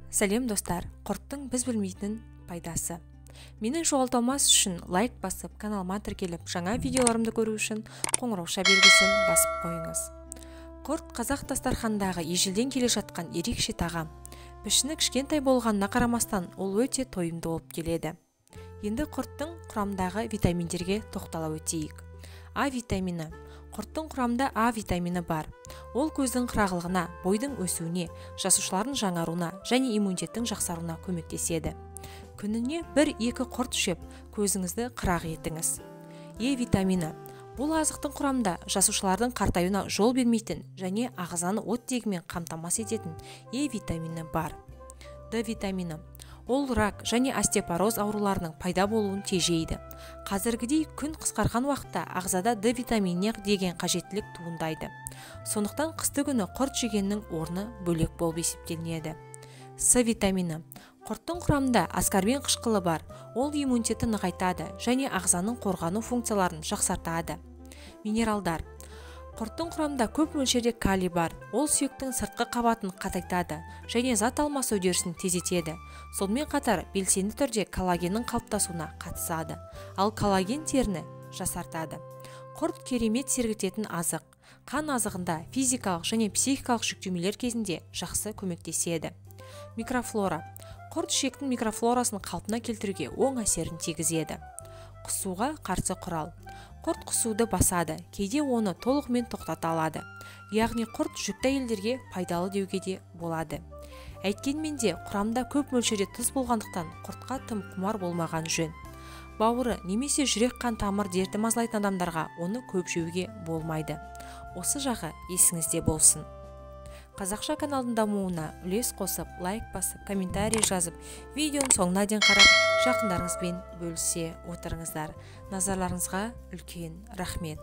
Сәлем достар, құрттың біз білмейтін пайдасы. Мені жоғалталмас үшін лайк басып, каналыма тіркеліп, жаңа видеоларымды көру үшін қоңырауша белгісін басып қойыңыз. Құрт қазақ дастарханындағы ежелден келе жатқан ерекше тағам. Пішіні кішкентай болғанына қарамастан, ол өте тойымды болып келеді. Енді құрттың құрамындағы витаминдерге тоқтала өтейік. А витамині. Құрттың құрамында А витамині бар. Ол көздің қырағылығына, бойдың өсуіне, жасушалардың жаңаруына және иммунитеттің жақсаруына көмектеседі. Күніне 1-2 құрт жеп, көзіңізді қырағы етіңіз. Е витамині. Бұл азықтың құрамында жасушалардың қартаюына жол бермейтін және ағзаны оттегімен қамтамасыз ететін Е витамині бар. Д витамині. Ол рак және остеопороз ауруларының пайда болуын тежейді. Қазіргідей күн қысқарған уақытта ағзада Д витаминіне деген қажеттілік туындайды. Сондықтан қысты күні құрт жегеннің орны бөлек болып есептелінеді. С витамині. Құрттың құрамында аскорбин қышқылы бар. Ол иммунитетті нығайтады және ағзаның қорғану функцияларын жақсартады. Минералдар. Құрттың құрамында көп мөлшерде калий бар. Ол сүйектің сыртқы қабатын қатайтады және зат алмасу үдерісін тездетеді. Сонымен қатар белсенді түрде коллагеннің қалыптасуына қатысады. Ал коллаген теріні жасартады. Құрт керемет сергітетін азық. Қан азығында физикалық және психикалық жүктемелер кезінде жақсы көмектеседі. Микрофлора. Құрт ішектің микрофлорасын қалпына келтіруге оң әсерін тигізеді. Құсуға қарсы құрал. Құрт құсуды басады, кейде оны толығымен тоқтата алады. Яғни құрт жүкті әйелдерге пайдалы деуге де болады. Әйткенмен де құрамында көп мөлшерде тұз болғандықтан құртқа тым құмар болмаған жөн. Бауыры немесе жүрек қан тамыр дерті мазалайтын адамдарға оны көп жеуге болмайды. Осы жағы есіңізде болсын. Қазақша каналдың дамуына үлес қосып, лайк басып, комментарий жазып, видеоның соңына дейін қарап, жақындарыңызбен бөлісе отырыңыздар. Назарларыңызға үлкен рахмет.